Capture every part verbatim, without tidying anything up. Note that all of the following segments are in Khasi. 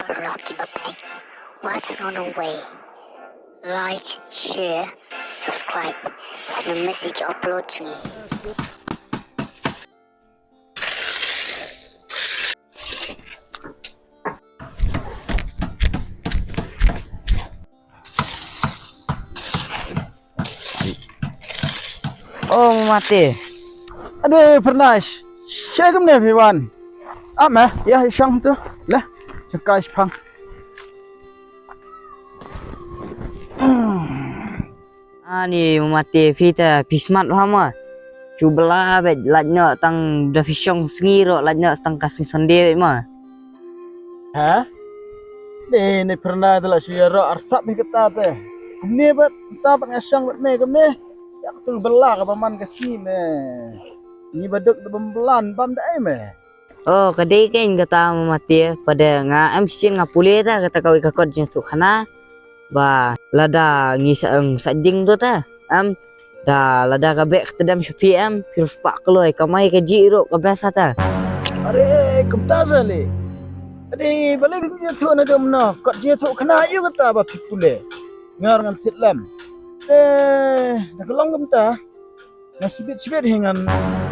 Rocky Bapeng. What's on the way? Like, share, subscribe. Nang message upload ni. Oh, mate. Ade, Pernais. Sha kumne phi wan? Ap me, ïa shong tu. Le, shong kai shipang. Ani mate, phi te phi smat bha ma. Shu bylla bad lait noh tang da phi shong sngi ruh lait noh tang ka sngi Sunday bad ma. Ha? Ni ni pernah te la shu ïaroh arsap hi kata te. Kumne bad ta bad nga shong bad me kumne. Ïa ka tu bylla kaba man ka sngi me. Ni ba duk da bym bylla bam da ai me. Oh, ka dei kein kata ma mate, pat de nga em shisien nga pule ta kata kawei ka kot jingthoh khana. Ba lada ngi sa eng sa ding tu ta. Em da lada ka beh ka tdem sha phi em, phi riewspah kloi kamai kajih ruh ka beh sa ta. Are, kumta sa le. Ade, balei bym ïathuh na dum no, kot jingthoh khana ïa kata ba phi pule. Ngar ngan thied lem. Eh, da ka long kumta. Nga shibit shibit hi ngan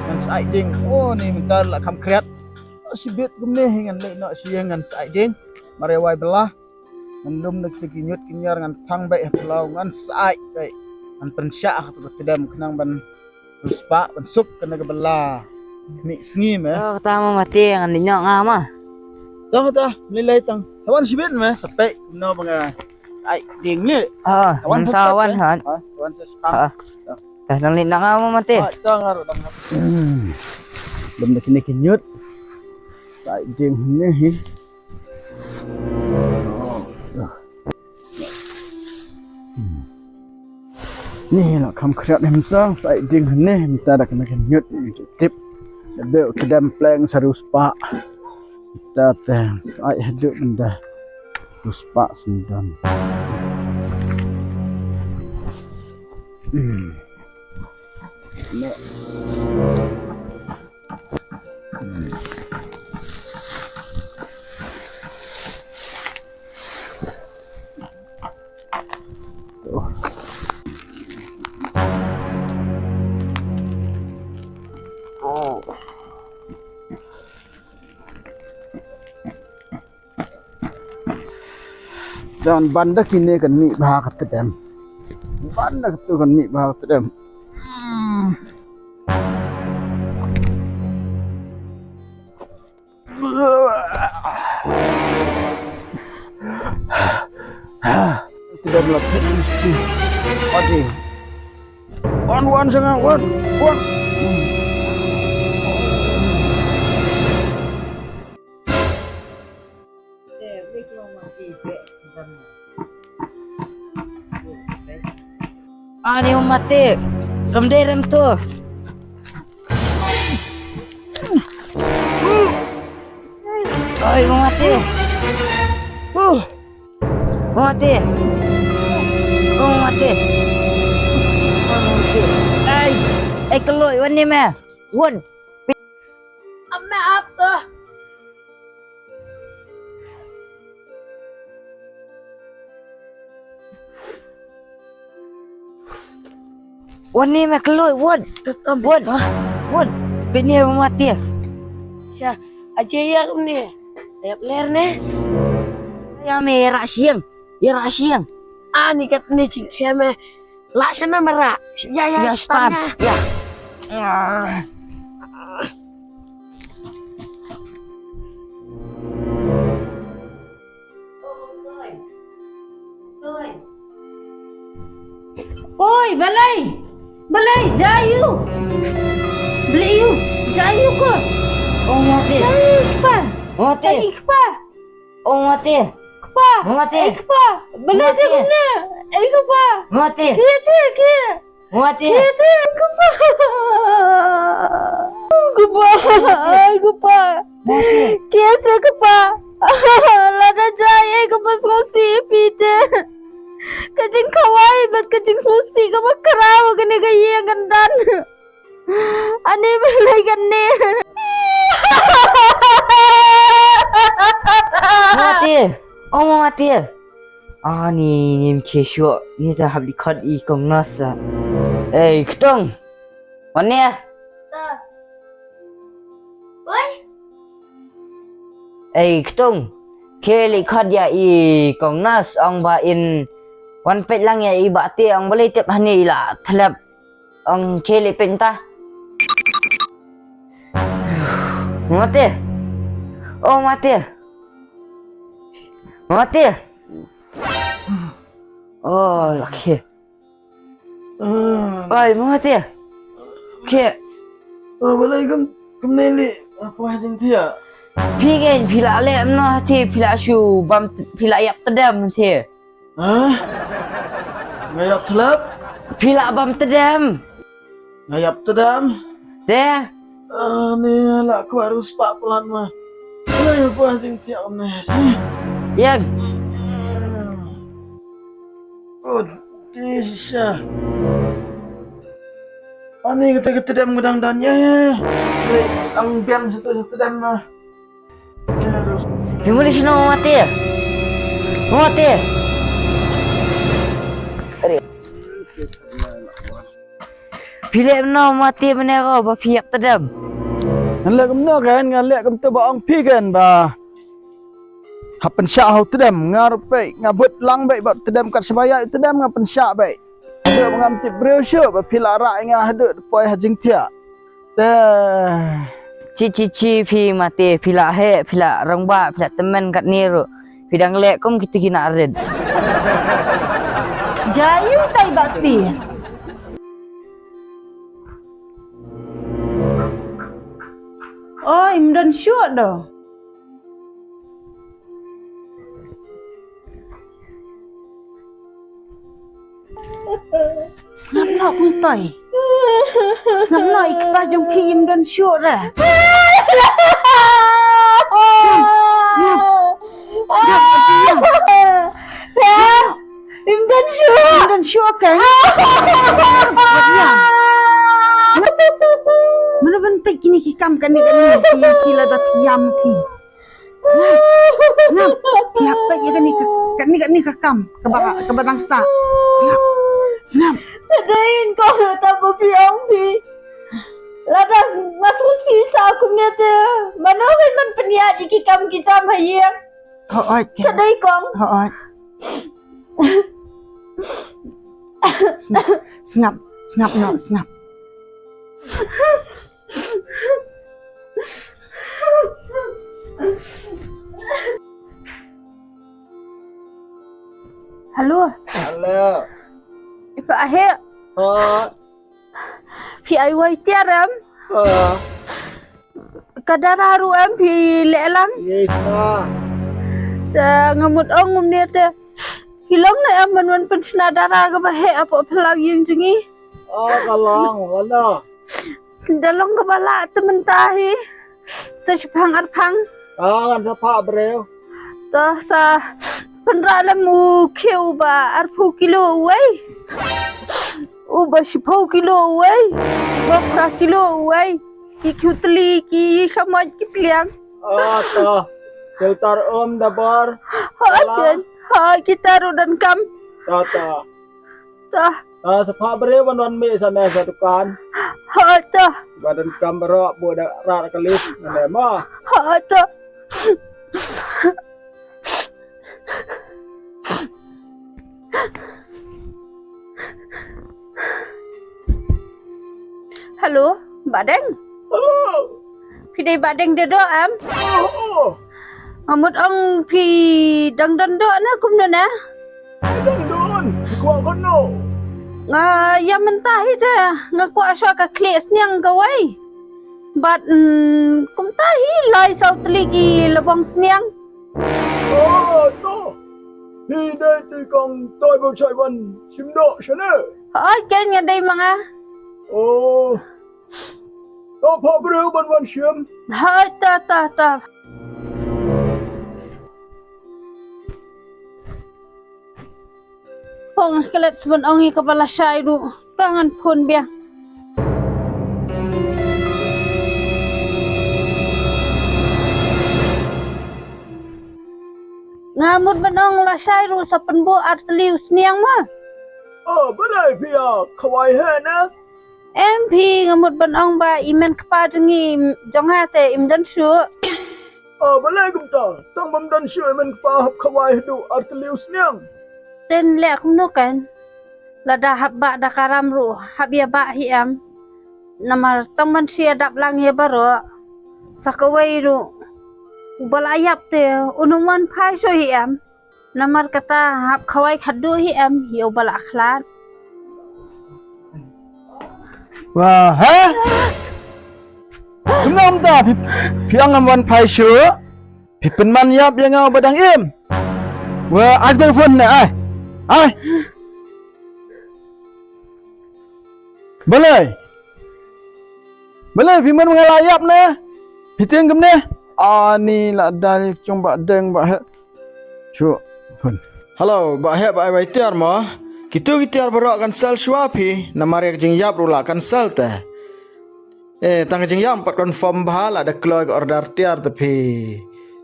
ngan sa ai ding. Oh, ni mynta la kham khriat. Shibit kumne hi ngan leh noh shi ngan sa ai ding. Mare wai bylla. Ngan lum na ki ñiut ki ñiar ngan thang beit ha phyllaw ngan sa ai beit. Ngan pynshah ha ka tdem khnang ban riewspah ban suk kane ka bylla. Khmih sngi me. Oh, kata ma mate ngan leh noh nga ma. Tang ta, mlei lei tang. Sa wan shibit me, sa peit no ba nga sa ai ding leh. Ah, sa wan ngan sa wan ha. Ha, sa wan sa shipang. Ah. Dah dang leh noh nga ma mate. Ah, tang nga ruh dang. Hmm. Lum da kine ki ñiut. Sa ai ding ne hi. Ni la kham khriat hem tang sa ai ding ne mynta da kane ka ñiut ni tip. Da beu tdem pleng sa riewspah. Mynta te sa ai haduh mynta riewspah sendon. Hmm. Ne. Jan ban da kine kan mih bha ka tdem. Ban da katu kan mih bha ka tdem. Hmm. Tdem la phet mesti. Adi. Wan, wan, sanga, wan, wan. Ani mate. Kam dei rem tu. Oi, mate. Mate. Mate. Ai, ai kloi wan ni me. Wan. Ap me ap to. Wan ni me kloi, wan. Wan. Wan. Pini mate. Sha, aja ya kumne. Ayap ler ne. Ya me ra siang. Ya ra siang. Ani kat ni ching me. Lah sana mara. Ya, ya, ya, stan, stan. Ya. Ya. Oi, balai. Balai, jayu. Balai yu. Jayu ko. Oh, mate. Jayu kpa. Mate. Ai kpa. Oh, mate. Kpa. Mate. Ai kpa. Balai jayu ne. Ai kpa. Mate. Kete, kete. Mate. Kete, kpa. Kpa, ai kpa. Mate. Kese kpa. Lada jai ai kpa sngewsih phi te. Ka jingkhawai bad ka jingsngewsih kaba khraw kane ka ïing kan don. Ani balei kane. Mate. Ong ma Mate. Ani nim ke shuh ni ta hap di khot i kong nas la. Ei, Ktung. Wan ne? Oi. Ei, Ktung. Ke li khot ïa i kong nas ong ba in wan peit lang ïa i Bah Te ong ba lei tep hani la thlep. Ong ke li peit ta. Mate. Oh, Mate. Mate. Oh, okay. Ah. Oi, Mate. Ke. Oh, balai kum, kum ne li. Apa jingthiah? Phi ken, phi la leh mno te, phi la shu bam, phi la ïap tdem te. Ha? Nga ïap thlep? Phi la bam tdem. Nga ïap tdem? Te? Ah, ne la kwah ruh spah plat ma. Balai apa jingthiah kum ne? Ïa. Oh, shisha. Ani kata kata dem gedang dan ya. Ang biang satu satu dem mah. Ni muli sino Mate. Mate. Phi leh mno Mate mane ko ba phi ïap tdem. Ngan leh kumno kan, ngan leh kumta ba ong phi kan ba. Ha pynshah ha u tdem, nga ruh peit, nga bud lang beit ba u tdem kat shaba ïa u tdem nga pynshah beit. Haduh ba ngam tip briew shuh ba phi la rah ïa nga haduh da poi ha jingthiah. Te. Chi chi chi phi Mate, phi la heh, phi la rangbah, phi la tymmen katne ruh. Phi dang leh kum kita ki nongrit. Jai u tai Bah Te. Oi, ym don shuh doh. Sngap noh Kong Toi. Sngap noh, i kpa jong phi ym don shuh re. Sngap, sngap, sngap. Ym don shuh. Ym don shuh kan? Wat ïam. Mano ban peit kine ki kam kane kane ki, ki lada phi ïam phi. Sngap, sngap. Phi hap peit ïa kane ka, kane kane ka kam kaba, kaba dang sah. Sngap, sngap. Ka dei ko ta ba phi ong phi. Lada nga sngewsih sa kumne te mano ban pynïaid ïa ki kam ki jam ha ïing. Hooid. Ka dei kong. Hooid. Sngap, sngap, sngap noh, sngap. Hello. Hello. Ifa ahe. Ha. Phi ai wai tiar em? Ha. Ka dara ruh em phi leh lang? Yes ma. Te nga mut ong kumne te. Phi long ne em ban wan pynshna dara kaba heh hapoh phyllaw ïing jong ngi. Ah, ka long, wala. Da long kaba lah te mynta hi. Sa shiphang arphang. Ah, ngan sa phah briew. To sa pynrah lem u khiew ba arphew kilo uwei. Uba shiphew kilo uwei. Uba phra kilo uwei. Ki khiew tylli, ki shamoit, ki pliang. Ah, to. Filter um da bor. Ha, ken. Ha, kita ruh donkam. To, to. To. Ah, sa phah briew ban wan mih sa ne sa dukan. Ha, to. Ba donkam baroh bu da rat ka list ne ma. Ha, to. Hello, Bah Deng? Hello. Phi dei Bah Deng Dedoh em? Oh, oh. Nga mut ong phi dang don doh ne kumno ne? Dang don, phi kwah kumno? Nga ïa mynta hi te, nga kwah shuwa ka khlieh sniang kawei. Bad, mm, kumta hi lai saw tylli ki lbong sniang. Oh, to. Phi dei te kong Toi ba shait wan shim doh shane? Hooid, ken nga dei ma nga. Oh. To phah briew ban wan shim. Hooid, to, to, to. Pong klet sban ong i kaba lashai ruh. Ka ngan phone biang. Nga mut ban ong lashai ruh sa pynbuh artylli u sniang ma. Oh, balei phi ïa khawai ha na? Em phi, nga mut ban ong ba i men kpa jong ngi, jong nga te im don shuh. Oh, balei kumta? Tang bym don shuh i men kpa hap khawai haduh artylli u sniang. Ten leh kumno kan? Lada hap bah da ka ram ruh hap ïa bah hi em. Namar tang ban shu ïa dap lang ïa baroh. Sa kawei ruh uba la ïap te un ym wan phai shuh hi em. Namar kata hap khawai khatduh hi em ïa uba la khlad. Wah, ha? Kumno mynta phi, phi ong ngam wan phai shuh? Phi pynman ïap ïa nga uba dang im. Wah, ai to phone ne ai. Ai. Balei? Balei phi mut nga la ïap ne? Phi tieng kumne? Ani la dal jong Bah Deng Bah Heh. Shu. Hello, Bah Heh, ba ai wai tiar mo. Kitu ki tiar baroh kan sel shuwa phi, namar ïa ka jingïap ruh la kan sel te. Eh, tang ka jingïap pat confirm bha la da kloi ka order tiar te phi.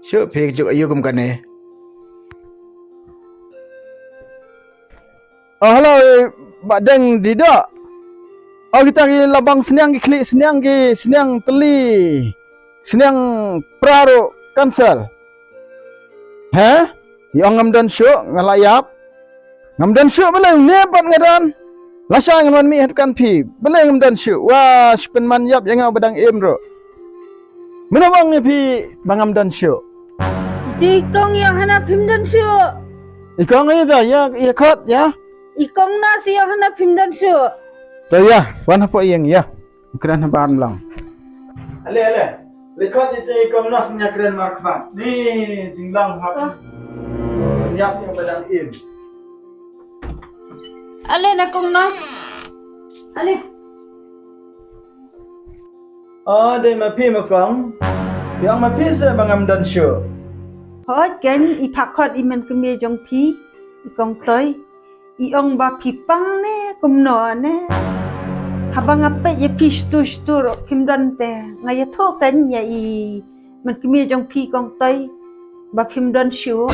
Shu phi juk ayu kum kane. Oh, hello, eh, Bah Deng Didok. Oh, kita ki labang sniang ki khlieh sniang ki sniang tylli. Sniang pra ruh cancel. He? Ïa ngam don shuh, nga la ïap. Ngam don shuh balei ne pat nga don. Lashai ngan wan mih ha dukan phi. Balei ngam don shuh. Wah, shu pynman ïap ïa nga ba dang im ruh. Mano ba ong ïa phi ba ngam don shuh. Iti kong ïa hana phim don shuh. I kong ïa da ïa ïa khot ïa. I kong na si ïa hana phim don shuh. To ïa, wan hapoh ïing ïa. Kren ha ban lang. Ale ale. Likot ïa i kong nos nya kren markhmat. Ni jinglang hap. Nyap ïa ba dang im. Ale na kong nos. Ale. Oh, dei ma phi ma kong. Ïa ma phi se ba ngam don shuh. Hooid kan i phak khot i men kmie jong phi i kong Toi. I ong ba phi pang ne kumno ne. Haba nga peit ïa phi shtu shtu ruh phim don te nga ïathuh kan ïa i men kmie jong phi kong Toi ba phim don shuh.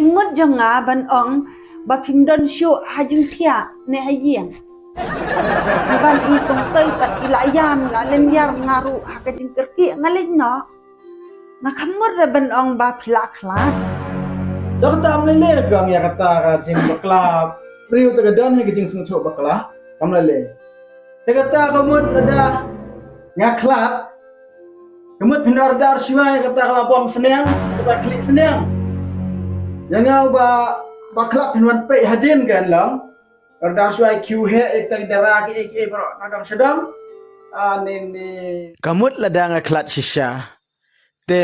I mut jong nga ban ong ba phim don shuh ha jingthiah ne ha ïing. Haba i kong Toi pat i la ïam la lem ïar nga ruh ha ka jingkyrkieh nga leit noh. Nga khlem mut re ban ong ba phi la khlad. Da kata ym lei lei kong ïa kata ka jingbakla. Briew te ka don hi ka jingsngewthuh bakla. Kam lei lei. Te kata ka mut lada nga khlad. Ka mut phin order shuwa ïa kata ka la bong sniang, kata khlieh sniang. Ïa nga ba ba khlad phin wan peit hadien kan long. Order shuwa ïa ki heh ïa kata ki dara ki ei ki ei baroh na dang shadam. Ah, ne ne. Ka mut lada nga khlad shisha. Te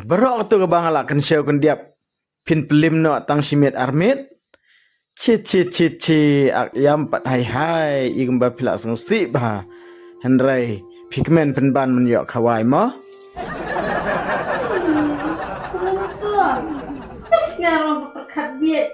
baroh katu kaba nga la kynshew kyndiap phin plim noh tang shi miet ar miet. Chi chi chi chi, ak ïam pat hai hai, i kumba phi la sngewsih bha. Hynrei phi kmen pynban men ïoh khawai mo. Nga rong pyrkhat biet.